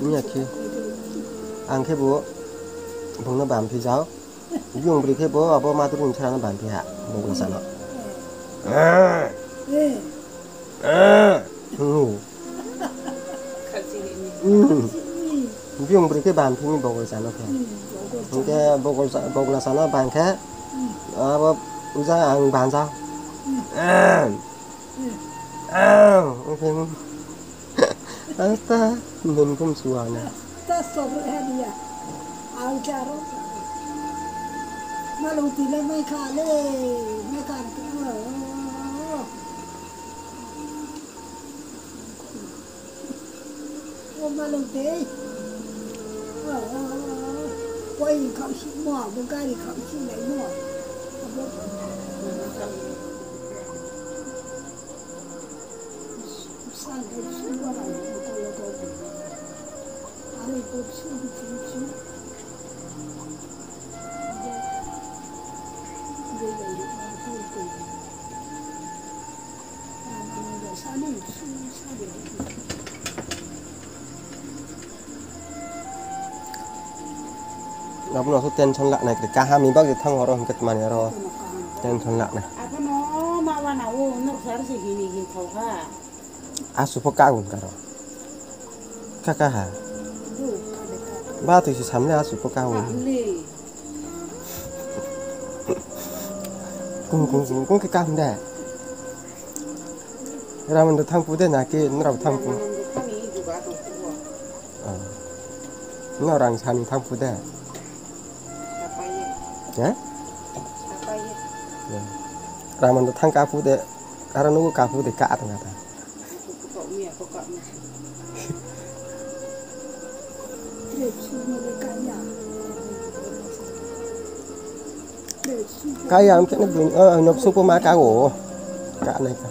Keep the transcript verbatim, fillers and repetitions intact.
Wngya khe ang khe bo bongno bam phi jao. Biyong bwrwi khe bo abo madurni bwsarano bam phi ha, bogla sano. Biyong bwrwi khe bam phini bogol chano khe. Hwnkhe bogol cha-, bogla chano bang khe abo uja ang banja. Wngkhe asta nunkum suana. Malung tile mai kha le, mai kha. O malung tei. Koi khang si mo, abo gari khang si lai mo. Abo. San de su ba la ko ko ko. Ani ko su su su. Abono aswk tension laknai kwrwi, kaham ni bagwi thang oro hwnkhe twmani oro tension laknai. Abono ma wana o norok sar se hini hin thokha. Aswk pho kagun karo. Kaka ha. Ba twi se samle aswk pho kagun. Kung kung kung kung khe kaham de. Ramon do thang pu de na ke norok thang pu. Norok sani thang pu de. He? Ramon do thang ka pu de. Aro nugo ka pu de ka tong ka ta. Kaya ang kena bini, oh, nok supo ma ka o. Ka nai ka.